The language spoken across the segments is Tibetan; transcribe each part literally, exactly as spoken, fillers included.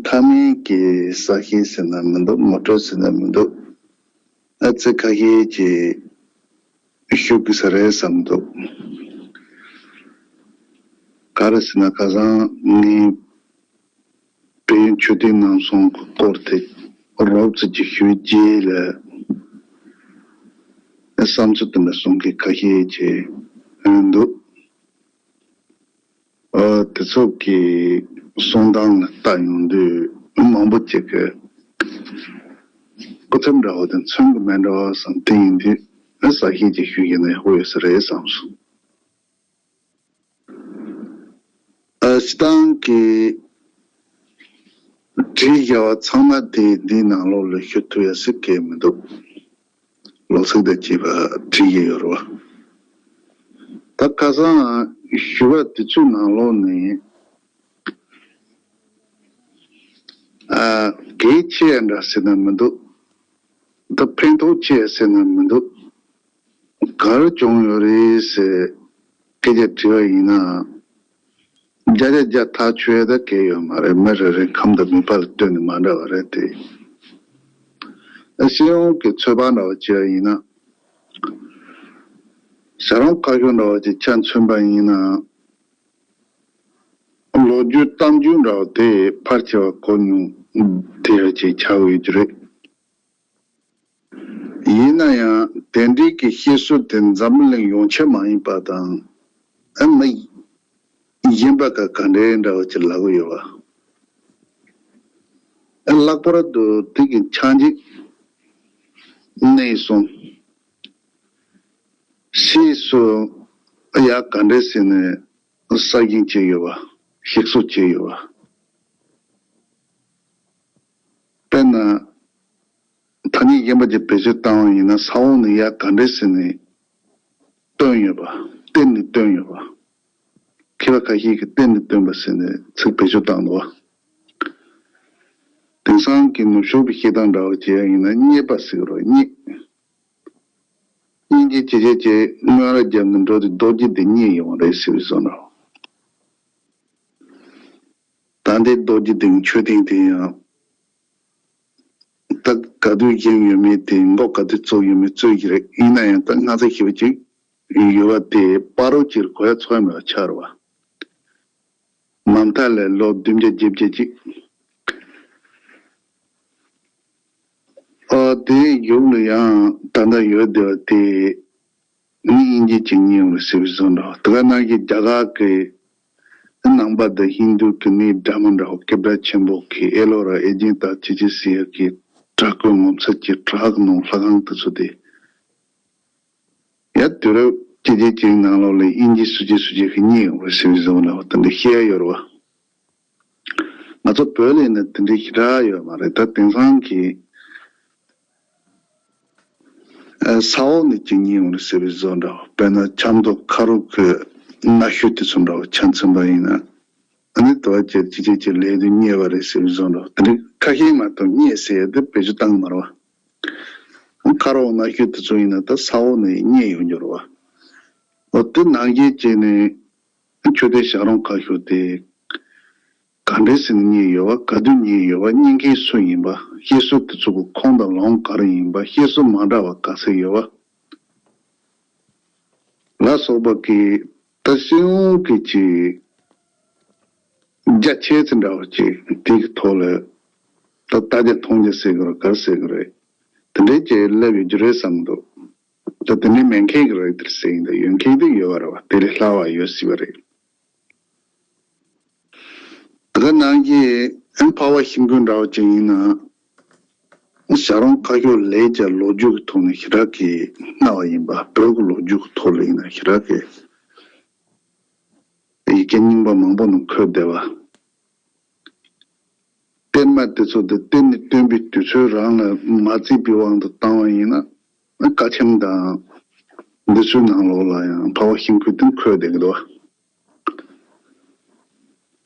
ཁ་མིན་གྱི་ས་ཤིང་ཟེར་ན་མི་འདུག་ངོ་སྤྲོད་ཟེར་ན་མི་འདུག་ཨ་ཙི་ཁ་ཤས་ཀྱིས་ཤུགས་ཀྱི་ས་རེད་བསམ་འདུག་ག་རེ་ཟེར་ན་ཁ་སང་ངས་བལ་ཡུལ་མཆོད་རྟེན་ནང་སོང་སྐོར་དེ་རོབ་ཙམ་གྱི་ཞུས་རྗེས་ལ་བསམ་ཚུལ་དེ་འདྲ་གསུང་མཁན་ཁ་ཤས་ཀྱིས་འདུག་ཨ་དེ་ཚོ་གི་གསུང་སྟངས་ལ་ལྟ་ཡོང་དུས་མང་པོ་ཅིག་གི་སྐུ་ཚབ་འདྲ་བོ་དེ་མཚོན་གི་མེད་འགྲོ་བསམ། དེ་ཡིན་དུས་ཨ་ས་ཤིང་ཅིག་ཞུས་ཡིན་ན་ཡག་པོ་ཡོད་ས་རེད་བསམ་སོང་། ཨ་སྤྱིར་བཏང་གི་བྲིས་བཞག་པ་ཚང་མ་དེ་འདིའི་ནང་ལོགས་ལ་ཞུ་ཐུབ་ཡ་ཟིག་གས་མི་འདུག་ལོ་ཚིགས་དང་བཅས་པ་བྲིས་ཀྱི་ཡོད་རེད་བ། ད་ཁ་སང་ཞུ་བ་དེ་ཚོའི་ནང་ལོགས་ནས་ཨ་གལ་ཆེ་ཡ་འདྲ་ཟེར་ན་མི་འདུག་ད་ཕན་ཐོགས་ཆེ་ཡ་ཟེར་ན་མི་འདུག་ག་རེ་བྱུང་ཡོད་རེད་ཟེར་སྐད་ཆ་དྲིས་པ་ཡིན་ན། བརྒྱ་ཆ་བརྒྱ་ཐག་ཆོད་ཡ་ད་གལ་ཡོད་མ་རེད། མི་རེ་རེ་ཁམས་དང་མུས་པ་ལ་ལྟོས་ནས་མ་འདྲ་བ་རེད་དེ། ཨ་སྤྱི་ཡོངས་ཀྱི་ཚོད་དཔག་འདྲ་བ་བྱས་པ་ཡིན་ན། བྱ་རུང་ཁ་ཤོར་འདྲ་བ་ཅིག་ཆ་མཚོན་པ་ཡིན་ན། ལོ་རྒྱུས་གཏམ་རྒྱུད་འདྲ་བ་དེ་ཕལ་ཆེ་བ་གོ་མྱོང་དེ་ཡ་ཅིག་ཆགས་ཡོད་རྒྱུ་རེད། ཡིན་ན་ཡང་དེ་འདྲའི་གི་བཤད་སྲོལ་དེ་འཛམ་གླིང་ཡོངས་ཁྱབ་མ་ཡིན་པ་དང་། ཨ་མི་གཞན་པ་ག་ག་འདྲའི་འདྲ་བ་ཅིག་ལབ་གི་ཡོད་པ། ཨ་ལྷག་པར་དུ་དེ་གི་ཆག་འཇིག་གནས་སོང་། ཕྱིས་སུ་ཡ་ག་འདྲས་ཟེར་ནས་གསར་བཞེངས་བྱས་ཡོད་པ། ཞིག་གསོ་བྱས་ཡོད་པ། དཔེར་ན། ཐ་སྙད་གཞན་པ་ཅིག་བེད་སྤྱོད་བཏང་བ་ཡིན་ན་ས་འོག་ནས་ཡར་ག་འདྲས་ཟེར་ནས་བཏོན་ཡོད་པ། གཏེར་ནས་བཏོན་ཡོད་པ། མཁས་པ་ཁ་ཤས་ཀྱིས་གཏེར་ནས་བཏོན་པ་ཟེར་ནས་ཚིག་བེད་སྤྱོད་བཏང་འདུག་བ། དེང་སང་གི་ནུབ་ཕྱོགས་ཀྱི་བཤད་སྟངས་འདྲ་བོ་བྱས་ཡ་ཡིན་ན་རྙེད་པ་ཟེར་གི་རེད། རྙེད། སྙིང་རྗེ་ཆེ་ཆེ་ཆེ་སྔོན་ར་རྒྱབ་ནས་འགྲོ་དུས་རྡོ་རྗེ་འདི་རྙེད་ཡོང་བ་རེད་ཟེར་བའི་བཟོ་འདྲ་བོ། ད་ལྟའི་རྡོ་རྗེ་གདན་མཆོད་རྟེན་དེ་ཡང་། ད་ག་དུས་བཞེངས་ཡོད་མེད་དེ་མགོ་ག་དུས་བཙུགས་ཡོད་མེད་རྩོད་ཀྱི་རེད། ཡིན་ན་ཡང་ད་སྔ་ས་ཞེ་པོ་ཅིག་ཡོད་པ་དེ་བར་རོ་ཅིག་གོ་ཡ་ཚོར་ཡ་མེད་པ་ཆགས་རེད་བ། མ་མཐའ་ལ་ལོ་བདུན་བརྒྱ་བརྒྱད་བརྒྱ་ཅིག་ཨ་དེའི་ཡུག་ལ་ཡང་ད་ལྟ་ཡོད་བསྡད་པ་དེ། ནི་དབྱིན་ཇི་ཅིག་རྙེད་ཡོང་རེད་ཟེར་བའི་བཟོ་འདྲ་བ། དེ་ག་ནང་བཞིན་རྒྱ་གར་གྱི་ནང་པ་དང་ཧིན་རྡུ་གི་གནས་འདྲ་མི་འདྲ་བ་སྐད་གྲགས་ཆེན་པོ་གི་ཨེ་ལོ་ར་ཨེ་ཇེན་ཏ་ཅི་ཅི་ཟེར་ཡག་གི་བྲག་བརྐོས་ངོ་མཚར་གྱི་བྲག་ནང་ལྷ་ཁང་དེ་ཚོ་དེ། ཡ་དུས་རབས་བཅུ་གཅིག་གི་ནང་ལོགས་ལ་དབྱིན་ཇི་སུ་གཅིག་སུ་གཅིག་གིས་རྙེད་ཡོང་རེད་ཟེར་བའི་བཟོ་འདྲ་བ་དེ་འདྲ་བཤད་ཡ་ཡོད་རེད་བ། ང་ཚོ་བོད་ལ་ཡིན་ན་དེ་འདྲའི་ཞེ་དྲག་ཡོད་མ་རེད། ད་དེང་སང་གི་ཨ་ས་འོག་ནས་ཅིག་རྙེད་ཡོང་རེད་ཟེར་བའི་བཟོ་འདྲ་བ། དཔེར་ན་ཆབ་མདོ་ཁ་རུབ་ཀྱི་གནའ་ཤུལ་དེ་ཚོ་འདྲ་བ་ཆ་མཚོན་པ་ཡིན་ན། ཨ་ནི་དུ་བ་ཅིག་ཅིག་ཅིག་ཅིག་ལས་དུས་རྙེད་པ་རེད་ཟེར་བའི་བཟོ་འདྲ་བ། དེ་འདྲའི་ཁ་ཤས་མ་གཏོགས་རྙེད་ཟེར་ཡ་དེ་བེད་སྤྱོད་བཏང་མ་རེད་བ། ཁ་རུབ་གནའ་ཤུལ་དེ་ཚོ་ཡིན་ན་ད་ས་འོག་ནས་རྙེད་ཡོང་རྒྱུ་རེད་བ། འོ་དེ་ནང་བཞིན་བྱས་ནས་མཆོད་རྟེན་བྱ་རུང་ཁ་ཤོར་དེ་ག་འདྲས་ཟེར་ནས་རྙེད་ཡོད་པ། ག་དུས་རྙེད་ཡོད་པ། རྙེད་མཁན་སུ་ཡིན་པ། བཤད་སྲོལ་དེ་ཚོ་གི་ཁུངས་དང་ལུང་ག་རེ་ཡིན་པ། བཤད་སྲོལ་མ་འདྲ་བ་ག་ཚོད་ཡོད་པ་ལ་སོགས་པ་གི་ད་སྤྱི་ཡོངས་ཀྱི་ཅིག་རྒྱ་ཆེ་ཙམ་འདྲ་བ་ཅིག་དེ་གི་ཐོག་ལ་ད་ལྟ་རྒྱ་མཐོང་རྒྱ་ཟེར་གི་རེད། ག་རེ་ཟེར་གི་རེད། དེ་འདྲའི་ཅིག་སླེབས་ཡོད་རྒྱུ་རེད་བསམ་འདུག་ད་དེ་འདྲའི་མེད་མཁན་གྱི་རེད་དེར་ཟེར་ཡིན། ད་ཡོད་མཁན་དེ་ཡོད་པ་རེད་བ། དེ་ལས་སླ་བ་ཡོད་སྲིད་པ་རེད། དེ་ག་ནང་གི་ཨན་འཕགས་པ་ཤིང་ཀུན་འདྲ་བ་ཅིག་ཡིན་ན། བྱ་རུང་ཁ་ཤོར་ལས་ཀྱང་ལོ་རྒྱུས་ཀྱི་ཐོག་ནས་ཞེ་དྲག་གི་སྔ་བ་ཡིན་པ། བོད་ཀྱི་ལོ་རྒྱུས་ཀྱི་ཐོག་ལ་ཡིན་ན་ཞེ་དྲག་གི་ཡི་གེ་རྙིང་པ་མང་པོ་ནང་འཁོད་བསྡད་པ། གཏེར་མ་དེ་ཚོ་དེ་གཏེར་ནས་བཏོན་པའི་དུས་ཚོད་རང་ལ་མ་བརྩིས་པའི་དབང་དུ་བཏང་བ་ཡིན་ན། བཀའ་ཆེམས་དང་འདི་ཚོའི་ནང་ལོགས་ལ་ཡང་འཕགས་པ་ཤིང་ཀུན་དེ་འཁོད་བསྡད་ཀྱི་འདུག་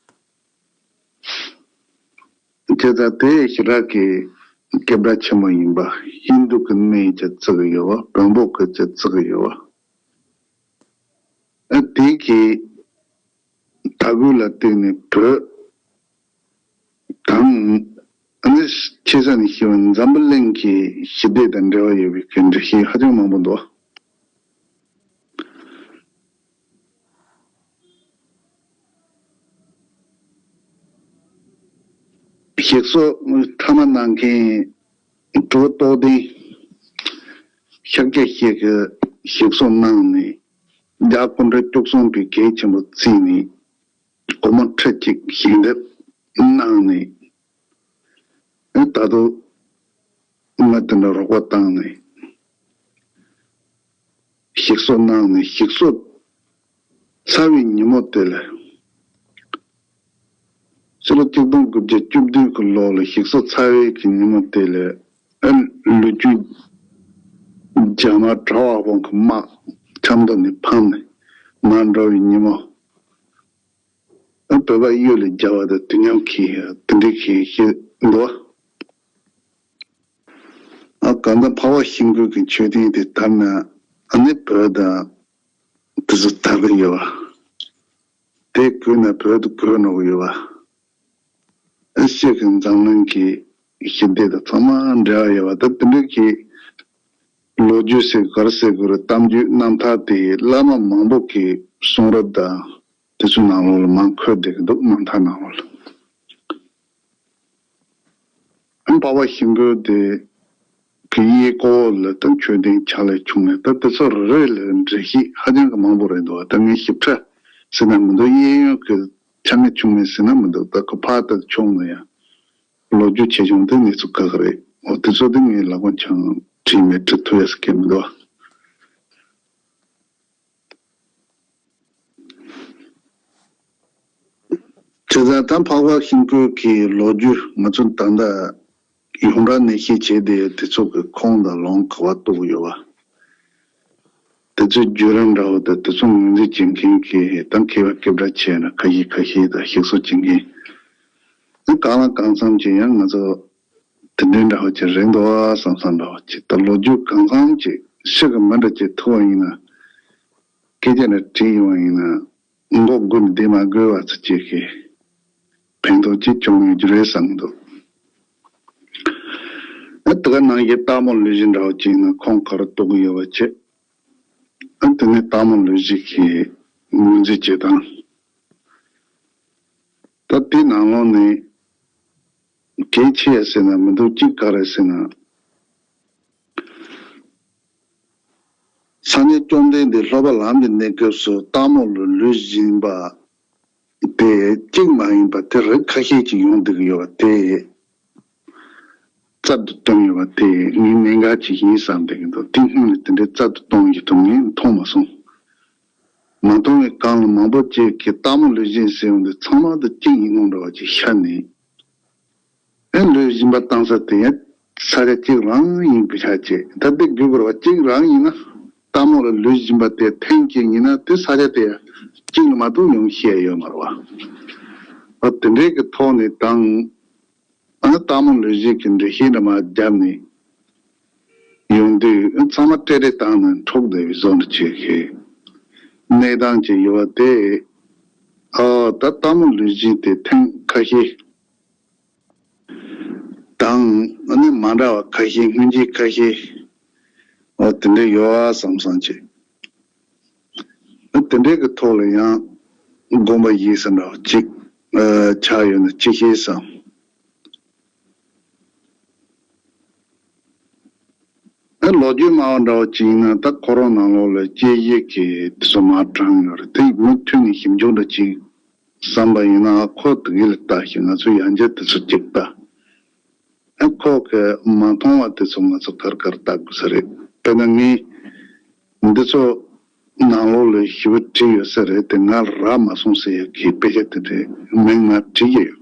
བ། བྱས་ཙང་དེ་ཞེ་དྲག་གི་སྐད་གྲགས་ཆེན་པོ་ཡིན་པ། ཧིན་རྡུ་གི་གནས་ཀྱང་བརྩི་གི་ཡོད་པ། བོན་པོ་གིས་ཀྱང་བརྩི་གི་ཡོད་པ། ཨ་དེ་གི་དར་རྒུད་ལ་བརྟེན་ནས་བོད་དང་ ཨང་། ཨ་ནི་ཆེ་ས་ནས་ཤེས་པ་འཛམ་བུ་གླིང་གི་ཞི་བདེ་དང་འབྲེལ་བ་ཡོད་པའི་གི་འགྲེལ་བཤད་ཧ་ཅང་མང་པོ་འདུག། ཞིག་གསོ་མཐའ་མ་གནང་མཁན་གྲུབ་རྟོགས་ལྡན་ཤཱཀྱ་ཞིག་གིས་ཞིག་གསོ་གནང་ནས། རྒྱ་སྐུ་འདྲ་བཅུ་གསུམ་པའི་གལ་ཆེན་པོ་བརྩིས་ནས། སྒོར་མོ་ཁྲི་གཅིག་ཞལ་འདེབས་གནང་ནས། ཨེ་ད་དུང་ང་དེ་འདྲ་རོགས་པ་བཏང་ནས་ཞིག་གསོ་གནང་ནས། ཞིག་གསོ་ཚར་བའི་ཉིན་མོ་དེ་ལ། ཕྱི་ལོ་ཆིག་སྟོང་དགུ་བརྒྱ་བཅུ་བདུན་གྱི་ལོ་ལ་ཞིག་གསོ་ཚར་བའི་གི་ཉིན་མོ་དེ་ལ། ཨེ་ལོ་རྒྱུས་རྒྱ་དམར་གྲྭ་པ་དབང་གི་དམག་ཆབ་མདོ་ནས་འཕངས་ནས་མར་འགྲོ་བའི་ཉིན་མོ། བོད་པ་གཡུལ་ལས་རྒྱལ་བ་དང་དུས་མཉམ་གྱི་དེ་འདྲའི་གི་ཞིག་འདུག། ཨ་གང་ལྟར་འཕགས་པ་ཤིང་ཀུན་གྱི་མཆོད་རྟེན་དེ་དར་ན། ཨ་ནི་བོད་དང་དེ་ཚོ་དར་གི་ཡོད་པ། དེ་དགོས་ན་བོད་དུ་དགོས་ནོ་ཡོད་པ། ཨ་ཤེས་གི་འཛམ་གླིང་གི་ཞི་བདེ་དང་ཚང་མ་འབྲེལ་བ་ཡོད་པ། ད་དེ་འདྲའི་གི་ལོ་རྒྱུས་ཟེར་ག་རེ་ཟེར་དགོས་རེད། གཏམ་རྒྱུད་རྣམ་ཐར་དེ་བླ་མ་མང་པོ་གི་གསུང་རབ་དང་དེ་ཚོའི་ནང་ལོགས་ལ་མར་འཁོད་བསྡད་ཀྱི་འདུག། རྣམ་ཐར་ནང་ལོགས་ལ། ཨ་འཕགས་པ་ཤིང་ཀུན་དེ་གི་གཡས་སྐོར་ལ་ད་མཆོད་རྟེན་ཕྱག་ལས་བྱུང་ནས། ད་དེ་ཚོ་རེ་རེ་ལ་འགྲེལ་བཤད་ཧ་ཅང་གི་མང་པོ་རེད་འདུག། ད་ངས་ཞིབ་ཕྲ་ཟེར་ན་མི་འདུག། གཡས་གཡོན་གྱི་ཆ་ངེས་ཆུང་ངེས་ཟེར་ན་མི་འདུག། ད་ཁོ་ཕར་ལྟ་ཆུང་ན་ཡང་ལོ་རྒྱུས་ཆེ་ཆུང་དེ་གནས་ཚུལ་ཁག་ཁག་རེད། འོ་དེ་ཚོ་དེ་ངས་ལབ་དགོས་ཀྱང་བྲིས་མེད། བྲི་ཐུབ་ཡ་ཟེར་མཁན་མི་འདུག། བྱས་ཙང་ད་འཕགས་པ་ཤིང་ཀུན་གྱི་ལོ་རྒྱུས་ང་ཚོ་ད་ལྟ་ཡོངས་གྲགས་ནས་ཤེས་བྱས་དེ་དེ་ཚོ་གི་ཁུངས་དང་ལུང་ག་པར་གཏུགས་ཡོད་པ། དེ་ཚོའི་བརྒྱུད་རིམ་འདྲ་བོ་དང་དེ་ཚོ་ངོས་འཛིན་བྱེད་མཁན་གྱི་ད་མཁས་པ་སྐད་གྲགས་ཆེ་ན་ཁ་ཤས་ཁ་ཤས་དང་ཞིག་གསོ་བྱེད་མཁན་ནི་གང་ལ་གང་འཚམ་ཅིག་ཡང་ང་ཚོ་དེ་འདྲའི་འདྲ་བོ་ཅིག་རེད་འདུག་བསམ་བསམ་འདྲ་བོ་ཅིག། ད་ལོ་རྒྱུས་གང་འཚམ་ཅིག་ཤེས་གི་མི་འདྲ་ཅིག་ཐུབ་པ་ཡིན་ན། སྐད་ཆ་འདྲ་དྲིས་ཡོང་བ་ཡིན་ན། མགོ་སྒུར་བསྡད་མ་དགོས་པ་ཚོ་ཅིག་གིས་ཕན་ཐོགས་ཅིག་བྱུང་ཡོད་རྒྱུ་རེད་བསམ་གྱི་འདུག། ཨ་དེ་ག་ནང་བཞིན་སྟག་མོ་ལུས་སྦྱིན་འདྲ་བོ་ཅིག་ཡིན་ན་ཁུངས་ག་རེ་གཏུགས་ཀྱི་ཡོད་པ་བྱས། ཨ་དེ་ནས་སྟག་མོ་ལུས་སྦྱིན་གྱི་ངོས་འཛིན་བྱེད་སྟངས། ད་དེ་ནང་ལོགས་ནས་གལ་ཆེ་ཡ་ཟེར་ན་མི་འདུག། གཅིག་ག་རེ་ཟེར་ན། སངས་རྒྱས་བཅོམ་ལྡན་འདས་སློབ་པ་ལམ་གྱི་གནས་སྐབས་སུ་སྟག་མོ་ལ་ལུས་སྦྱིན་པ་དེ་གཅིག་མ་ཡིན་པ་དེ་རིགས་ཁ་ཤས་ཅིག་ཡོང་བསྡད་ཀྱི་ཡོད་པ་དེ། རྩལ་དུ་བཏོན་ཡོད་པ་དེ་ངའི་གནད་འགག་ཅིག་ཡིན་བསམ་བསྡད་ཀྱི་འདུག། དེ་སྔོན་ལ་དེ་འདྲའི་རྩལ་དུ་གཏོང་རྒྱུ་དེ་ངས་མཐོང་མ་སོང་། མ་མཐོང་བའི་སྒང་ལ་མང་པོ་ཅིག་གིས་སྟག་མོ་ལུས་སྦྱིན་ཟེར་ཡོང་དུས་ཚང་མ་དང་གཅིག་ཡིན་ནོ་འདྲ་བ་ཅིག་ཤར་ནས། ཨེ་ལུས་སྦྱིན་པ་བཏང་ས་དེ་ཡང་ས་ཆ་གཅིག་རང་ཡིན་དགོས་ཤག་ཅེས། ད་དེ་དགོས་པ་གཅིག་རང་ཡིན་ན། སྟག་མོ་ལ་ལུས་སྦྱིན་པ་དེ་ཐེངས་གཅིག་ཡིན་ན་དེ་ས་ཆ་དེ་ཡང་གཅིག་ལ་མ་གཏོགས་ཡོང་ཤེས་ཡོད་མ་རེད་བ། ཨ་དེ་འདྲའི་གི་ཐོག་ནས་དང་། ཨ་ནི་སྟག་མོ་ལུས་སྦྱིན་གྱི་འགྲེལ་བཤད་འདྲ་མར་བརྒྱབ་ནས་ཡོང་དུས། ཨ་ཚང་མ་ཏྲེ་ཏྲེ་བཏང་ནས་འཁྲུག་བསྡད་པའི་བཟོ་འདྲ་བྱེད་མཁན་གནས་སྟངས་ཅིག་ཡོད་པ་དེ། ཨ་ད་སྟག་མོ་ལུས་སྦྱིན་དེ་ཐེངས་ཁ་ཤས་དང་། ཨ་ནི་མ་འདྲ་བ་ཁ་ཤས། སྔོན་ཆད་ཁ་ཤས། ཨ་དེ་འདྲ་ཡོད་བསམ་བསམ་བྱས། ཨ་དེ་འདྲའི་གི་ཐོག་ལ་ཡང་དགོངས་པ་བཞེས་ས་འདྲ་བ་ཅིག་ཨ་ཆགས་ཡོད་ན་ཅིག་ཤེས་སམ། ཨ་ལོ་རྒྱུས་སྨྲ་བ་འདྲ་བོ་ཅིག་ཡིན་ན། ད་ཁོ་རང་ནང་ལོགས་ལ་དཔྱད་གཞི་གི་དེ་ཚོ་མར་དྲངས་ཡོད་རེད། དེ་མུ་མཐུད་ནས་ཞིབ་འཇུག་འདྲ་ཅིག་བསམ་པ་ཡིན་ན། ཨ་ཁོ་དེ་གི་ལ་ལྟ་ཞིག་ང་ཚོ་ཡང་བསྐྱར་དེ་ཚོ་ཅིག་ལྟ། ཨ་ཁོ་གི་མ་མཐོང་བ་དེ་ཚོ་ང་ཚོ་གར་གར་ལྟ་དགོས་ས་རེད། དཔེར་ན་ངས་འདི་ཚོ་ནང་ལོགས་ལ་ཞིབ་པ་བྲིས་ཡོད་ས་རེད་དེ། ང་རག་མ་སོང་ཟེར་ཡག་གི་དཔེ་ཆ་དེ་འདྲའི་མིང་མར་བྲིས་ཡོད།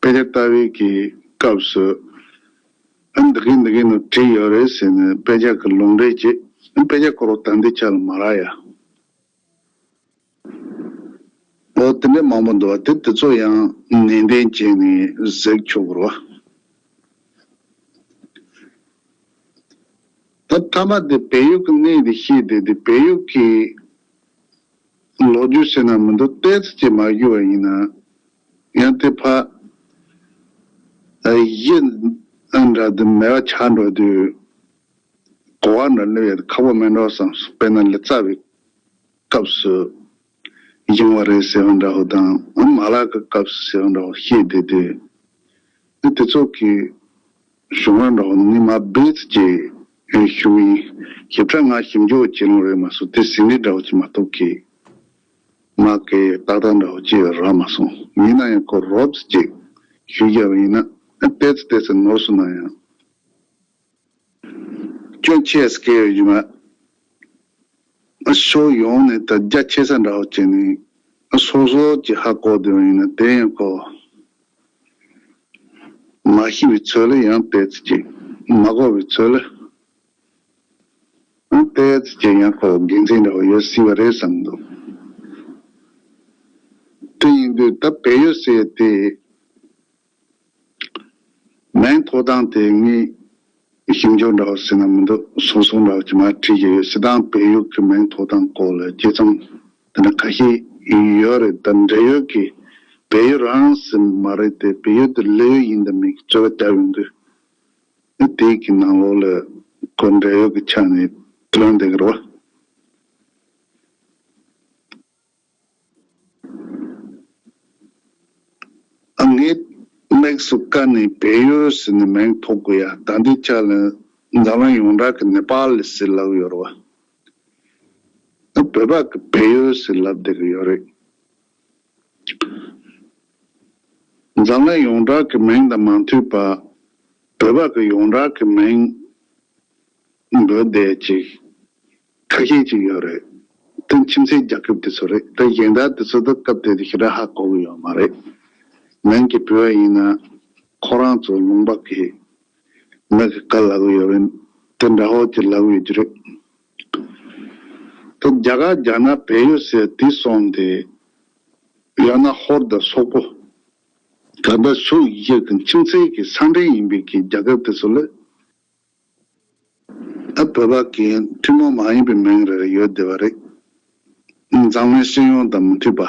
དཔེ་ཆ་ལྟ་བའི་གི་སྐབས་སུ། ཨ་འདི་གི་འདི་གི་ནང་བྲིས་ཡོད་རེད་ཟེར་ནས་དཔེ་ཆ་གི་ལུང་འདྲེན་བྱེད། ཨ་དཔེ་ཆ་ཁོ་རང་ད་ལྟའི་ཆ་ལ་མ་རག་ཡ། འོ་དེ་འདྲའི་མང་པོ་འདུག་བ། དེ་དེ་ཚོ་ཡང་ནན་ཏན་བྱས་ནས་གཟིགས་ཆོག་གི་རེད་བ། ད་མཐའ་མ་དེ་བལ་ཡུལ་གྱི་གནས་དེ་ཤེས་བསྡད་དེ། བལ་ཡུལ་གྱི་ལོ་རྒྱུས་ཟེར་ན་མི་འདུག། ཏོག་ཙམ་ཅིག་མར་བསྒྱུར་བ་ཡིན་ན། ཡང་དེ་ཕར་ འདྲ་དེ་མེད་པ་ཆགས་འགྲོ་དུས་གོ་བ་འདྲ་སླེབས་ཡ་དེ་ཁག་པོ་མེད་འགྲོ་བསམ་སོང་། དཔེར་ན་ལི་ཙ་བའི་སྐབས་སུ་ཡིན་པ་རེད་ཟེར་བ་འདྲ་བོ་དང་། ཨ་མ་ལགས་ཀྱི་སྐབས་སུ་ཟེར་བ་འདྲ་བོ་བཤད་བསྡད་དུས། ཨ་དེ་ཚོ་གི་གཞུང་ལ་འགྲོ་ནི་མ་བེད་ཀྱི་ཞུ་ཡིན། ཞིབ་ཕྲ་ང་ཞིབ་འཇུག་བྱེད་ལོང་རེད་མ་སོང་། དེ་ཟིན་བྲིས་འདྲ་བོ་ཅིག་མ་གཏོགས་ཀྱི་མ་གི་ཏག་ཏག་འདྲ་བོ་ཅིག་རག་མ་སོང་། ཡིན་ན་ཡང་ཁོ་རོབ་ཙམ་ཅིག་ཞུ་རྒྱུ་ཡིན་ན། ཨ་ཏོག་ཙམ་ཏོག་ཙམ་ནོར་སོང་ན་ཡང་སྐྱོན་ཆེ་སྐད་ཡོད་རྒྱུ་མ། ཕྱོགས་ཡོངས་ནས་ད་རྒྱ་ཆེ་ས་འདྲ་བོ་བྱས་ནས་སོ་སོ་གྱི་ཧ་གོ་བསྡད་པ་ཡིན་ན་དེ་ཡང་ཁོ་མ་ཤེས་པའི་ཚོད་ལ་ཡང་ཏོག་ཙམ་ཅིག་མ་གོ་བའི་ཚོད་ལ་ཡང་ཏོག་ཙམ་ཅིག་ཡང་ཁོ་དགེ་མཚན་འདྲ་བོ་ཡོད་སྲིད་པ་རེད་བསམ་འདུག་དེ་ཡིན་དུས་ད་བལ་ཡུལ་ཟེར་དེ། མིང་ཐོབ་སྟངས་དེ་ངས་ཞིབ་འཇུག་འདྲ་བོ་ཟེར་ན་མི་འདུག་སོ་སོ་འདྲ་བོ་ཅིག་མར་བྲིས་ཀྱི་ཡོད། སྤྱིར་བཏང་བལ་ཡུལ་གྱི་མིང་ཐོབ་སྟངས་སྐོར་ལ་དཔྱད་རྩོམ་དེ་འདྲ་ཁ་ཤས་ཡོད་རེད། ད་འབྲེལ་ཡོད་ཀྱི་བལ་ཡུལ་རང་ཟེར་མ་རེད་དེ། བལ་ཡུལ་དེ་ལོ་ཡུལ་ཡིན་དང་མིན་གྱི་རྩོད་པ་བརྒྱབ་ཡོང་དུས། ཨ་དེ་གི་ནང་ལོགས་ལ་ཁོ་འབྲེལ་ཡོད་ཀྱི་ཆ་ནས་ཐོན་བསྡད་ཀྱི་རེད་བ། ཨ་ངས་དམིགས་སུ་བཀར་ནས་བལ་ཡུལ་ཟེར་ནས་མིང་ཐོབ་དགོས་ཡ། ད་ལྟའི་ཆ་ལ་འཛམ་གླིང་ཡོངས་གྲགས་ཀྱི་ནེ་པཱལ་ཟེར་ལབ་ཡོད་རེད་བ། ཨ་བོད་པ་གི་བལ་ཡུལ་ཟེར་ལབ་བསྡད་ཀྱི་ཡོད་རེད། འཛམ་གླིང་ཡོངས་གྲགས་ཀྱི་མིང་དང་མ་མཐུན་པ། བོད་པ་གི་ཡོངས་གྲགས་ཀྱི་མིང་འབོད་བསྡད་ཅིག་ཁ་ཤས་ཅིག་ཡོད་རེད། དེ་ཁྱིམ་མཚེས་རྒྱལ་ཁབ་དེ་ཚོ་རེད། ད་གཞན་དག་དེ་ཚོ་ད་སྐབས་དེ་དུས་ཞེ་དྲག་ཧ་གོ་གི་ཡོད་མ་རེད། མིང་གི་བོད་ཡིན་ན་ཁོ་རང་ཚོ་ལུང་པ་གི་མི་གི་བཀའ་ལབ་གི་ཡོད་རེད། དེ་འདྲ་བོ་ཅིག་ལབ་གི་ཡོད་ཀྱི་རེད། ད་རྒྱ་གར་རྒྱ་ནག་བལ་ཡུལ་ཟེར་དེ་སོང་དེ། ཡང་ན་ཧོར་དང་སོག་པོ། ག་འདྲ་ཕྱོགས་བཞི་གི་ཁྱིམ་མཚེས་ཀྱི་ས་འབྲེལ་ཡིན་པའི་གི་རྒྱལ་ཁབ་དེ་ཚོ་ལ། ཨ་བོད་པ་གི་ཐུན་མོང་མ་ཡིན་པའི་མིང་རེ་རེ་ཡོད་བསྡད་པ་རེད། འཛམ་གླིང་སྤྱི་ཡོངས་དང་མི་མཐུན་པ།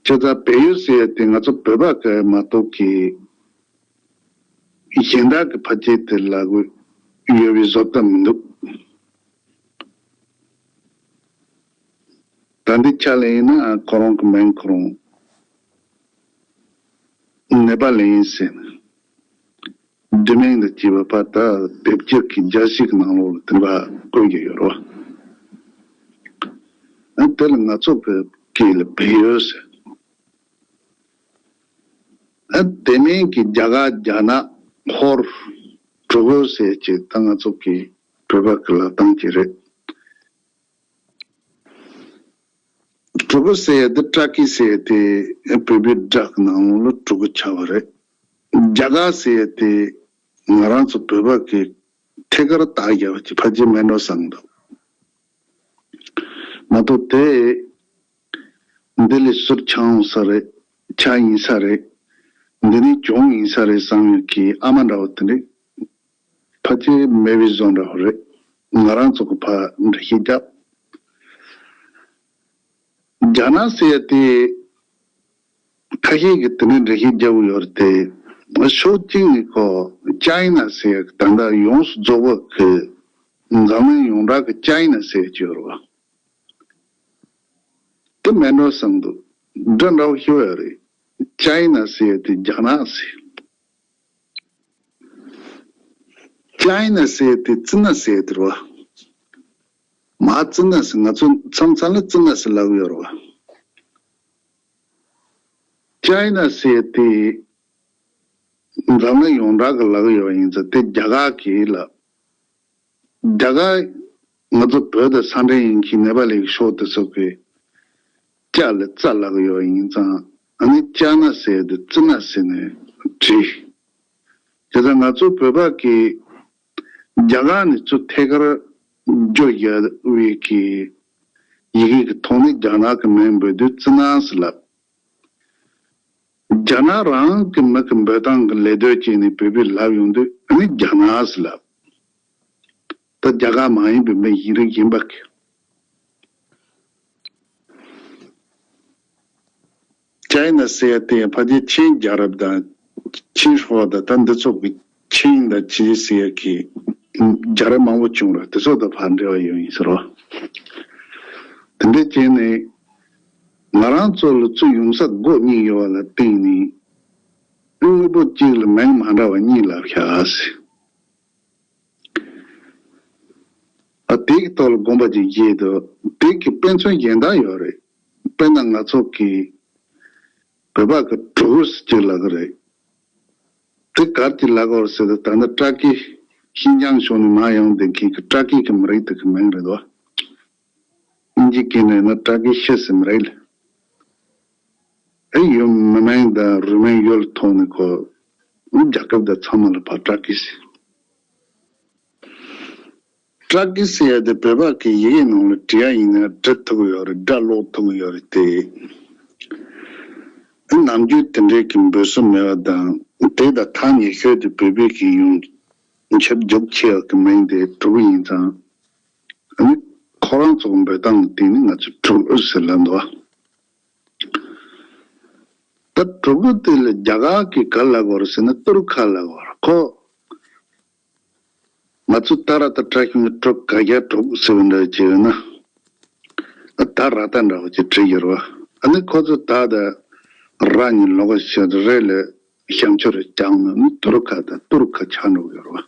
བྱས་ཙང་བལ་ཡུལ་ཟེར་ཡ་དེ་ང་ཚོ་བོད་པ་གི་མ་གཏོགས་ཀྱི་གཞན་དག་གི་ཕལ་ཆེར་དེ་ལབ་གི་ཡོད་པའི་བཟོ་ལྟ་མི་འདུག་ད་འདི་ཆ་ལ་ཡིན་ན་ཁོ་རང་གི་མིང་ཁོ་རང་ནེ་པ་ལི་ཡིན་ཟེར་ན། བསྡུས་མིང་དང་བཅས་པ་ཕར་ད་དེབ་སྐྱེལ་གྱི་རྒྱལ་སྤྱི་གི་ནང་ལོགས་ལ་དེ་འདྲ་བཀོད་ཀྱི་ཡོད་རེད་བ། ཨ་དེ་ལ་ང་ཚོ་བོད་སྐད་ལ་བལ་ཡུལ་ཟེར། ཨ་དེ་མིན་གྱི་རྒྱ་གར་རྒྱ་ནག་ཧོར་གྲུ་གུ་ཟེར་གྱི་ད་ང་ཚོ་གི་བོད་པ་གི་ལབ་སྟངས་ཅིག་རེད། གྲུ་གུ་ཟེར་ཡ་དེ་ཏྲ་ཀི་ཟེར་ཡ་དེ་བོད་པའི་སྒྲ་གི་ནང་ལོགས་ལ་གྲུ་གུ་ཆགས་པ་རེད། རྒྱ་གར་ཟེར་ཡ་དེ་ང་རང་ཚོ་བོད་པ་གི་ཐད་ཀར་བཏགས་བཞག་པ་ཅིག་ཕལ་ཆེར་མེད་འགྲོ་བསམ་འདུག་མ་གཏོགས་དེ་འདི་ལས་ཟུར་ཆགས་ཡོང་ས་རེད། ཆགས་ཡིན་ས་རེད། འདི་ནས་བྱུང་ཡིན་ས་རེད་བསམ་ཡག་གི་ཨ་མ་འདྲ་བོ་དེ་འདྲ་ཕལ་ཆེར་མེད་པའི་བཟོ་འདྲ་བོ་རེད། ང་རང་ཚོ་གི་ཕར་འགྲེལ་བཤད་བརྒྱབ། རྒྱ་ནག་ཟེར་ཡ་དེ་ཁ་ཤས་ཀྱིས་དེ་འདྲའི་འགྲེལ་བཤད་རྒྱག་གི་ཡོད་རེད་དེ། ཕྱོགས་གཅིག་ནས་ཁོ་ཅའི་ན་ཟེར་ཡ་གི་ད་ལྟ་ཡོངས་སུ་རྫོགས་པ་གི་འཛམ་གླིང་ཡོངས་གྲགས་ཀྱི་ཅའི་ན་ཟེར་ཡ་ཅིག་ཡོད་རེད་བ། དེ་མེད་འགྲོ་བསམ་འདུག་སྒྲ་འདྲ་བོ་ཞིག་ཡོད་རེད། ཅའི་ན་ཟེར་ཡ་དེ་རྒྱ་ནག་ཟེར། ཅའི་ན་ཟེར་ཡ་དེ་ཙི་ན་ཟེར་ཡ་དེ་རེད་བ། མ་ཙི་ན་ཟེར། ང་ཚོ་མཚམས་མཚམས་ལ་ཙི་ན་ཟེར་ལབ་ཀྱི་ཡོད་རེད་བ། ཅའི་ན་ཟེར་ཡ་དེ་འཛམ་གླིང་ཡོངས་གྲགས་ཀྱི་ལབ་ཀྱི་ཡོད་པ་ཡིན་ཙང་དེ་རྒྱ་གར་གྱི་ལབ། རྒྱ་གར་ང་ཚོ་བོད་དང་ས་འབྲེལ་ཡིན་གྱི་ནེ་པ་ལི་གི་ཕྱོགས་དེ་ཚོ་གི་ཅ་ལ་ཙ་ལབ་ཀྱི་ཡོད་པ་ཡིན་ཙང་། ཨ་ནི་ཅ་ན་ཟེར་དེ་ཙི་ན་ཟེར་ནས་བྲིས། དེ་ཙང་ང་ཚོ་བོད་པ་གི་རྒྱ་གར་ནས་ཚུར་ཐད་ཀར་བསྒྱུར་བཞག་པའི་གི་ཡི་གེ་གི་ཐོག་ནས་རྒྱ་ནག་གི་མིང་འབོད་དུས་ཙི་ན་ཟེར་ལབ། རྒྱ་ནག་རང་གི་མི་གི་འབོད་སྟངས་ཀྱི་ལད་ཟློས་བྱས་ནས་བོད་པས་ལབ་ཡོང་དུས་ཨ་ནི་རྒྱ་ནག་ཟེར་ལབ། ད་རྒྱ་གར་མ་ཡིན་པའི་མི་ཡིན་རིགས་ཡིན་པ་གི། ཅ་ ཅའི་ན་ཟེར་ཡ་དེ་ཕལ་ཆེར་ཆིན་རྒྱལ་རབས་དང་ཆིན་ཧྲོ་དང་ད་འདི་ཚོ་གི་ཆིན་དང་ཅི་ཟེར་ཡ་གི་རྒྱལ་རབས་མང་པོ་བྱུང་ར། དེ་ཚོ་དང་ཕར་འབྲེལ་བ་ཡོད་ཡིན་ཟེར་རོ། དེ་འདྲ་བྱས་ནས་ང་རང་ཚོ་ལ་ཚུར་ཡོང་ས་སྒོ་གཉིས་ཡོད་པ་ལ་བརྟེན་ནས་དངོས་པོ་གཅིག་ལ་མིང་མ་འདྲ་བ་གཉིས་ལབ་ཤག་ཟེར། ཨ་དེ་གི་ཐོག་ལ་དགོངས་པ་ཅིག་བཞེས་འདུག་དེ་གི་དཔེ་མཚོན་གཞན་དག་ཡོད་རེད། དཔེར་ན་ང་ཚོ་གི་བོད་པ་གི་གྲུ་གུ་ཟེར་ཅིག་ལབ་གི་རེད། དེ་གར་གྱི་ལབ་དགོས་རེད་ཟེར་དུས་ད་ནི་ཏྲ་ཀི་ཤིན་ཅང་ཕྱོགས་ནས་མར་ཡོང་བསྡད་མཁན་གྱི་ཏྲ་ཀི་གི་མི་རིགས་དེ་གི་མིང་རེད་དོ། ཨིན་ཇི་སྐད་ནས་ན་ཏྲ་ཀི་ཤི་ཟེར་མི་རེད། ཨེ་ཡོད་མི་མིང་དང་རུས་མིང་ཡོད་ལ་ཐོག་ནས་ཁོ་རྒྱལ་ཁབ་དང་ཚང་མ་ལ་ཕར་ཏྲ་ཀི་ཟེར། ཏྲ་ཀི་ཟེར་ཡ་དེ་བོད་པ་གི་ཡི་གེ་ནང་ལ་བྲིས་ཡ་ཡིན་ན་འབྲི་ཐུབ་ཀྱི་ཡོད་རེད། སྒྲ་ཀློག་ཐུབ་ཀྱི་ཡོད་རེད་དེ། ཨ་ནམ་རྒྱུན་དེ་འདྲའི་གི་འབོད་སྲོལ་མེད་པ་དང་དེ་དང་ཐག་ཉེ་ཤོས་དེ་བོད་པའི་གི་ཡོང་ཁྱབ་རྒྱུག་ཆེ་བ་གི་མིང་དེ་གྲུ་གུ་ཡིན་ཙང་། ཨ་ནི་ཁོ་རང་ཚོ་གི་འབོད་སྟངས་ལ་བརྟེན་ནས་ང་ཚོས་གྲུ་གུ་ཟེར་ལབ་འདུག་ད་གྲུ་གུ་དེ་ལ་རྒྱ་གར་གི་ག་ལབ་དགོས་རེད་ཟེར་ན་ཏུར་ཁ་ལབ་དགོས་རེད་ཁོ། ང་ཚོ་ད་ར་ད་ཏྲ་ཤུན་གྲུ་ག་རྒྱ་གྲུ་ཟེར་བ་འདྲ་བྱས་ཡོད་ན། ད་ར་ད་འདྲ་བ་ཅིག་བྲིས་ཡོད་རེད་བ། ཨ་ནི་ཁོ་ཚོ་ད་ད་ར་ནི་ལོགས་ཀ་ཤ་རེ་ལ་ཤམ་ཆུ་རེ་བརྐྱངས་ན་ནི་ཏུར་ཁ་དང་ཏུར་ཁ་ཆགས་འགྲོ་གི་ཡོད་རེད་བ།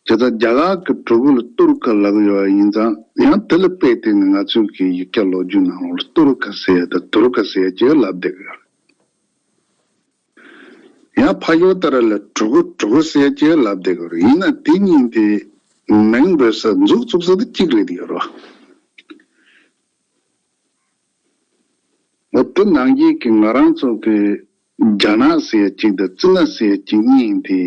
བྱས་ཙང་རྒྱ་གར་གྱི་གྲུ་གུ་ལ་ཏུར་ཁ་ལབ་ཀྱི་ཡོད་པ་ཡིན་ཙང་ཡང་དེ་ལ་དཔེ་བལྟས་ནས་ང་ཚོའི་གི་ཡིག་བརྒྱ་ལོ་རྒྱུས་ནང་ལོགས་ལ་ཏུར་ཁ་ཟེར་ཡ་དང་ཏུར་ཁ་ཟེར་ཡ་ཅིག་ལབ་བསྡད་ཀྱི་ཡོད་རེད། ཡང་ཕ་ཡུལ་ལྟར་ལ་གྲུ་གུ་གྲུ་གུ་ཟེར་གྱི་ལབ་བསྡད་ཀྱི་རེད། ཡིན་ན་དེ་གཉིས་དེ་མིང་འབོད་ས་མཛུབ་བཙུགས་ས་དེ་གཅིག་རེད་ཡོད་རེད། འོ་དེ་ནང་བཞིན་གྱི་ང་རང་ཚོ་གི་རྒྱ་ནག་ཟེར་གཅིག་དང་ཙི་ན་ཟེར་གཅིག་གཉིས་དེ་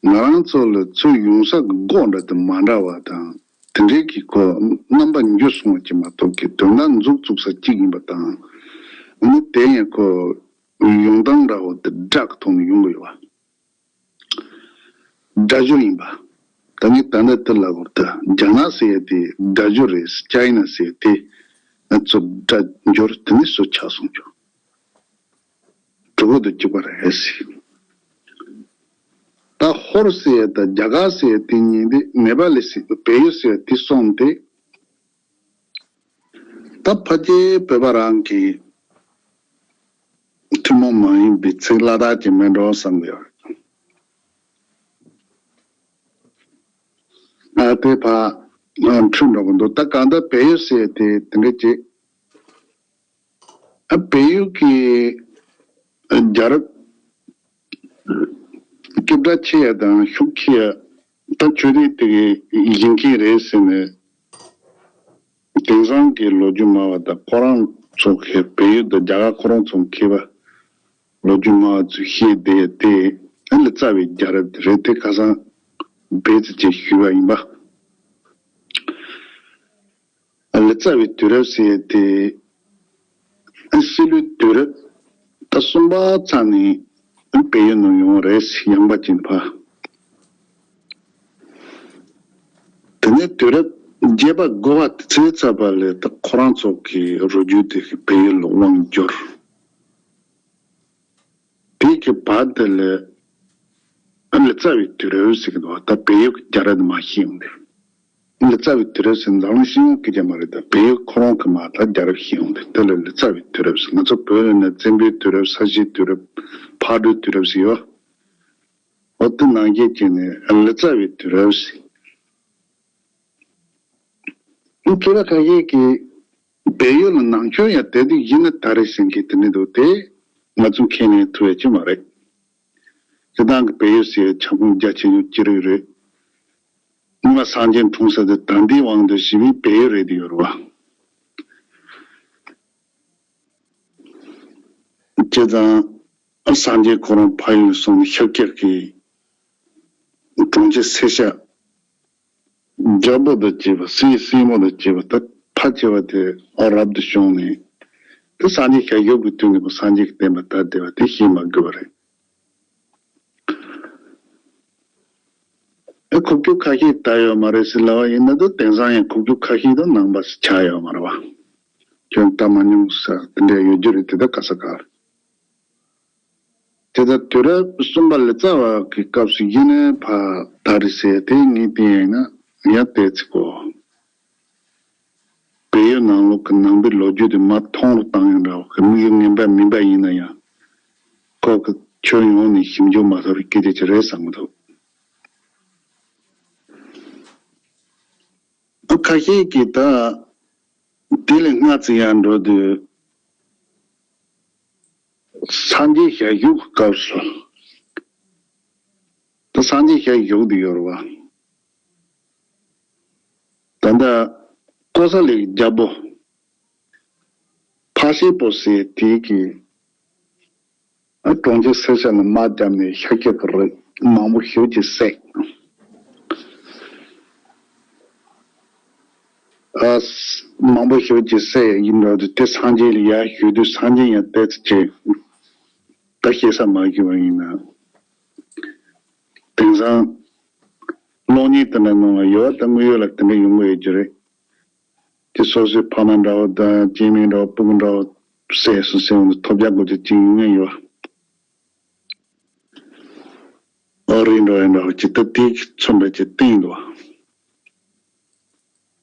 ང་རང་ཚོ་ལ་ཚུར་ཡོང་ས་གི་སྒོ་འདྲ་དེ་མ་འདྲ་བ་དང་དེ་འདྲའི་གི་ཁོ་རྣམ་པ་འགྱུར་སོང་བ་ཅིག་མ་གཏོགས་ཀྱི་དོན་དག་མཛུབ་བཙུགས་ས་གཅིག་ཡིན་པ་དང་། འོ་ནི་དེ་ཡང་ཁོ། ཡོང་སྟངས་འདྲ་བོ་དེ་སྒྲ་གི་ཐོག་ནས་ཡོང་གི་ཡོད་པ། སྒྲ་སྦྱོར་ཡིན་པ། ད་ངས་ད་ནི་དེ་ལབ་དགོས་ད་རྒྱ་ནག་ཟེར་ཡ་དེ་སྒྲ་སྦྱོར་རེད། ཅའི་ན་ཟེར་ཡ་དེ་ང་ཚོ་སྒྲ་སྦྱོར་དེ་ནི་སུ་ཆགས་སོང་ཀྱང་གྲུ་གུ་དང་གཅིག་པ་རེད་ཟེར། ད་ཧོར་ཟེར་ཡ་དང་རྒྱ་གར་ཟེར་ཡ་དེ་གཉིས་དེ་ནེ་པ་ལི་ཟེར་བལ་ཡུལ་ཟེར་ཡ་དེ་གསུམ་དེ། ད་ཕལ་ཆེར་བོད་པ་རང་གི་ཐུན་མོང་མ་ཡིན་པའི་ཚིག་བླ་དྭགས་ཀྱི་མིང་འགྲོ་བསམ་གི་ཡོད་རེད། ཨ་དེ་ཕ་འཁྲུལ་འགྲོ་གི་འདུག་ད་གང་ལྟར་བལ་ཡུལ་ཟེར་དེ་དེ་འདྲ་ཅིག་ཨ་བལ་ཡུལ་གྱི་རྒྱལ་རབས་སྐད་གྲགས་ཆེ་ཡ་དང་ཤུགས་ཆེ་ཡ། ད་ཆོས་རིག་དེ་གའི་ཡིན་གྱི་རེད་ཟེར་ནས། དེང་སང་གི་ལོ་རྒྱུས་སྨྲ་བ་དང་ཁོ་རང་ཚོ་གི་བལ་ཡུལ་དང་རྒྱ་གར་ཁོ་རང་ཚོ་མཁས་པ་ལོ་རྒྱུས་སྨྲ་བ་ཚོས་བཤད་བསྡད་དེ་ཨ་ནི་རྩ་བའི་རྒྱལ་རབས་དེ་རེད། དེ་ཁ་སང་བེད་ཙི་ཅེས་ཞུས་པ་ཡིན་པ། ཨ་ནི་རྩ་བའི་དུས་རབས་ཟེར་དེ་ཨ་སྲིད་ལུགས་དུས་རབས་ད་གསུམ་པ་ཚར་ནས་བལ་ཡུལ་ནང་ཡོང་བ་རེད། ཡངས་པ་ཅན་ཕ། དེ་ནས་དུས་རབས་བརྒྱད་པ་དགུ་པ་དེ་ཚོའི་ཚབ་པ་ལས་ད་ཁོ་རང་ཚོ་གི་རུ་རྒྱུད་དེ་གི་བལ་ཡུལ་ལ་དབང་བསྒྱུར། དེ་གི་བར་དེ་ལ་ཨ་ནི་རྩ་བའི་དུས་རབས་ཟེར་གི་འདུག་ད་བལ་ཡུལ་གྱི་རྒྱལ་རབས་དེ་མར་ཤི་ཡོང་དེ། ཨ་ནི་རྩ་བའི་དུས་རབས་ཟེར་འཛམ་གླིང་སྤྱི་ཡོངས་ཀྱི་རྒྱ་མ་རེད། ད་བལ་ཡུལ་ཁོ་རང་གི་མར་ད་རྒྱལ་རབས་ཤི་ཡོང་དེ་དེ་ལ་ལི་རྩ་བའི་དུས་རབས་ཟེར། ང་ཚོ་བོད་ལ་ནི་བཙན་པོའི་དུས་རབས། ས་གཞིའི་དུས་རབས། ཕག་གྲུའི་དུས་རབས་ཟེར་ཡོད། འོ་དེ་ནང་བཞིན་བྱས་ནས་ལི་རྩ་བའི་དུས་རབས་ཟེར། ཨ་མཁས་པ་ཁ་ཤས་ཀྱིས་བལ་ཡུལ་ལ་ནང་ཆོས་ཡང་དེ་དུས་ཡིན་ན་ད་རེས་ཟེར་མཁན་དེ་འདྲ་འདུག་དེ་ང་ཚོ་ཁས་ལེན་ཐུབ་ཡ་ཅིག་མ་རེད། སྤྱིར་བཏང་གི་བལ་ཡུལ་ཟེར་ཡ་ཁྱབ་ཁོངས་རྒྱ་ཆེ་ཤོས་སྤྱི་རིགས་རེད། སྔོན་མ་སངས་རྒྱས་འཁྲུངས་ས་དེ་ད་ལྟའི་དབང་དུ་བྱས་པའི་བལ་ཡུལ་རེད་དེ་ཡོད་རེད་བ། བྱས་ཙང་སངས་རྒྱས་ཁོ་རང་ཕ་ཡུལ་སོང་ནས་ཤཱཀྱ་གི་གྲོང་ཁྱེར་སེར་ཤ། རྒྱལ་པོ་དང་བཅས་པ་སྲས་སྲས་མོ་དང་བཅས་པ་ད་ཕལ་ཆེ་བ་དེ་ཨ་རབ་ཏུ་བྱུང་ནས་དེ་སངས་རྒྱས་ཤཱཀྱ་གི་དུས་ནས་བུ་སངས་རྒྱས་ཀྱི་བསྟན་པ་དར་བསྡད་པ་དེ་ཤེས་མ་དགོས་པ་རེད། ཨེ་ཁུག་ཀྱོག་ཁ་ཤས་དར་ཡོད་མ་རེད་ཟེར་ལབ་པ་ཡིན་ན་ད་དེང་སང་ཡང་ཁུག་ཀྱོག་ཁ་ཤས་དང་ནང་པ་ཟེར་ཆགས་ཡོད་མ་རེད་བ། སྐྱོན་བཏང་མ་མྱོང་ཟེར་དེ་འདྲ་ཡོད་རྒྱུ་རེད། དེ་ད་ག་ས་ག་རེད། དེ་ད་དུས་རབས་གསུམ་པ་ལི་ཙཱ་བ་གི་སྐབས་སུ་ཡིན་ནའི་ཕ་ད་རེད་ཟེར་དེ་ངས་བལྟས་ཡིན་ན་ཡང་བལྟས་ཚིག་གོ། བལ་ཡུལ་ནང་ལོགས་ཀྱི་ནང་པའི་ལོ་རྒྱུས་དེ་མར་མཐོང་རུ་བཏང་ཡོང་འདྲ་བ་གི་དམིགས་ཡུལ་ངན་པ་མིན་པ་ཡིན་ན་ཡང་། ཁོ་གི་ཁྱོན་ཡོངས་ནས་ཞིབ་འཇུག་མ་ཐུབ་པའི་སྐད་ཆ་ཅིག་རེད་བསམ་གི་འདུག་ཁ་ཤས་ཀྱིས་ད་དེ་ལས་སྔ་ཙམ་ཡར་འགྲོ་དུས་སངས་རྒྱས་ཞལ་བཞུགས་ཀྱི་སྐབས་སུ། ད་སངས་རྒྱས་ཞལ་བཞུགས་དུ་ཡོད་རེད་བ། ད་ལྟ་ཀོ་ས་ལའི་རྒྱལ་པོ་ཕ་ཤེ་པོ་ཟེར་དེ་གིས་ཨ་གྲོང་ཁྱེར་སེ་ཤ་ལ་དམག་བརྒྱབ་ནས་ཤཱཀྱ་གི་རིགས་མང་པོ་ཞེ་པོ་ཅིག་བསད། ཨ་མང་པོ་ཞེ་པོ་ཅིག་བསད་ཡིན་འགྲོ་དུས་དེ་སངས་རྒྱས་ལ་ཡར་ཞུ་དུས་སངས་རྒྱས་ཡང་བལྟས་ཚེ་ཅིག་ད་ཤེས་ས་མ་ཞུ་བ་ཡིན་ན། དེང་སང་གློག་བརྙན་དེ་འདྲ་ནང་ལ་ཡོད་པ་ད་དངོས་ཡོད་ལ་དེ་འདྲ་ཡོང་གི་ཡོད་རྒྱུ་རེད། དེ་སོ་སོའི་ཕ་མ་འདྲ་བོ་དང་སྐྱེ་དམན་འདྲ་བོ་སྤུ་གུ་འདྲ་བོ་བསད་སོང་ཟེར་འོང་དུས་ཐོབ་རྒྱག་དགོས་རྒྱུ་ཅིག་ཡོང་ངེས་ཡོད། ཨོ་རི་འདྲ་བོ་ཡིན་འདྲ་བོ་ཅིག་ད་དེ་མཚོན་པའི་ཅིག་བསྟན་འདུག་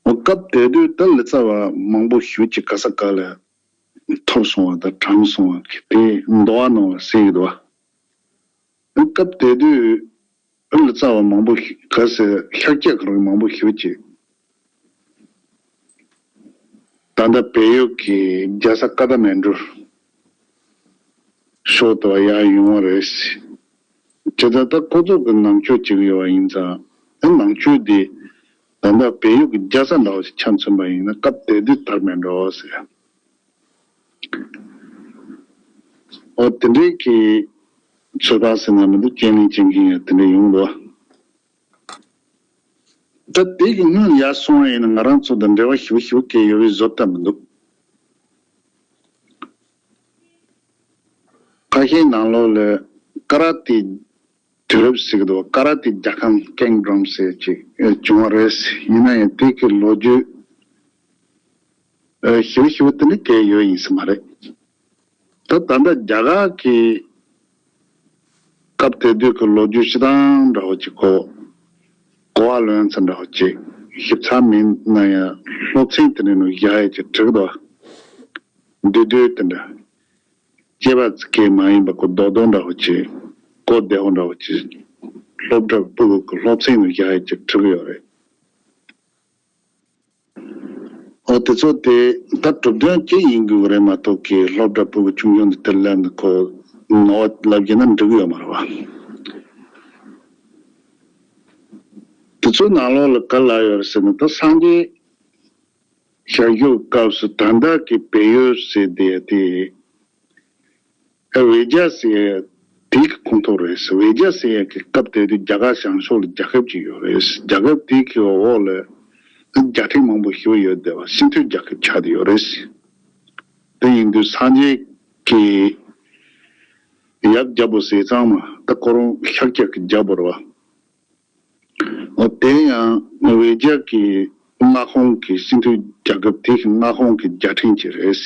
འོ་སྐབས་དེ་དུས་ད་ལི་ཙཱ་བ་མང་པོ་ཞེ་པོ་ཅིག་ག་ས་ག་ལ་ཐོབ་སོང་བ་དང་དྲངས་སོང་བ་གི་དེ་འདུལ་བ་ནང་ལ་གསལ་གི་འདུག་བ། སྐབས་དེ་དུས་ཨ་ལི་ཙཱ་བ་མང་པོ་ཞིག་ག་ཟེར་ཤཱཀྱ་གི་རིགས་མང་པོ་ཞེ་པོ་ཅིག་ད་ལྟ་བལ་ཡུལ་གྱི་རྒྱལ་ས་ཀ་ཐ་མན་གྲུ་ཕྱོགས་དུ་བ་ཡར་ཡོང་བ་རེད། ཇི་ལྟར་ད་ཁོ་ཚོ་གི་ནང་ཆོས་བྱེད་ཀྱི་ཡོད་པ་ཡིན་ཙང་ཨ་ནང་ཆོས་འདི་ད་ལྟ་བལ་ཡུལ་གྱི་རྒྱལ་ས་འདྲ་བོ་ཞིག་ཆ་མཚོན་པ་ཡིན་ན་སྐབས་དེ་དུས་དར་མེད་འགྲོ་ཟེར། འོ་དེ་འདྲའི་གི་ཚོད་དཔག་ཟེར་ན་མི་འདུག་རྐྱེན་ངན་ཅན་གྱི་ཡང་དེ་འདྲ་ཡོང་འདུག་ད་དེ་གི་སྔོན་ཡར་སོང་བ་ཡིན་ན་ང་རང་ཚོ་དང་འབྲེལ་བ་ཞེ་པོ་ཞེ་པོ་སྐྱེས་ཡོད་པའི་བཟོ་ལྟ་མི་འདུག་ཁ་ཤས་ནང་ལོགས་ལ་ཀ་ར་ཏེ་དུས་རབས་ཟེར་གི་འདུག་ཀ་ར་ཏེ་རྒྱལ་ཁམས་ཀེང་ཌོམ་ཟེར་ཅིག་བྱུང་བ་རེད། ཡིན་ན་ཡང་དེ་གི་ལོ་རྒྱུས་ཨ་ཞིབ་ཞིབ་དེ་ནི་གལ་ཡོད་ཡིན་ས་མ་རེད། ད་ད་ལྟ་རྒྱ་གར་གྱི་སྐབས་དེ་དུས་ཀྱི་ལོ་རྒྱུས་སྤྱི་བཏང་འདྲ་བོ་ཅིག་གོ་གོ་བ་ལོན་ཚ་འདྲ་བོ་ཅིག་ཞིབ་ཚགས་མིན་ན་ཡང་སློབ་ཚན་དེ་འདྲ་ནང་བཞག་ཡས་ཅིག་འགྲིག་འདུག་འདི་དུས་དེ་འདྲ་སྐྱེས་པ་ཙི་གེ་མ་ཡིན་པ་གོ་རྡོག་རྡོག་འདྲ་བོ་ཅིག་གོ་བདེ་བོ་འདྲ་བོ་ཅིག་སློབ་གྲྭ་ཕྲུ་གུ་གི་སློབ་ཚན་ནང་བཞག་ཡས་ཅིག་འགྲིག་གི་ཡོད་རེད། འོ་དེ་ཚོ་དེ་ད་གྲུབ་དོན་ཅི་ཡིན་དགོས་རེད་མ་གཏོགས་ཀྱི་སློབ་གྲྭ་ཕྲུ་གུ་ཆུང་ཆུང་དེ་དེར་སླེབས་ནས་ཁོ་ནོར་བ་ལབ་རྒྱུ་ན་འགྲིག་གི་ཡོད་མ་རེད་བ། དེ་ཚོའི་ནང་ལོགས་ལ་ག་ལ་ཡོད་རེད་ཟེར་ན་ད་སངས་རྒྱས་ཞལ་བཞུགས་སྐབས་སུ་ད་ལྟ་གི་བལ་ཡུལ་ཟེར་དེ་དེ། ཨ་བེ་ཇ་ཟེར་དེ་གི་ཁོངས་གཏོགས་རེད། བེ་ཇ་ཟེར་ཡ་གི་སྐབས་དེ་དུས་རྒྱ་གར་བྱང་ཕྱོགས་ལ་རྒྱལ་ཁབ་ཅིག་ཡོད་རེད། རྒྱལ་ཁབ་དེ་གི་འོག་ལ་རྒྱལ་ཕྲན་མང་པོ་ཞིག་ཡོད་བསྡད་པ་སྤྱི་མཐུན་རྒྱལ་ཁབ་ཆགས་བསྡད་ཡོད་རེད། དེ་ཡིན་དུས་སངས་རྒྱས་ཀྱི་ཡབ་རྒྱལ་པོ་ཟེར་ཙང་མ་ད་ཁོ་རང་ཤཱཀྱ་གི་རྒྱལ་པོ་རེད་བ། འོ་དེ་ཡང་བེ་ཇ་གི་མངའ་ཁོངས་ཀྱི་སྤྱི་མཐུན་རྒྱལ་ཁབ་དེ་གི་མངའ་ཁོངས་ཀྱི་རྒྱལ་ཕྲན་ཅིག་རེད།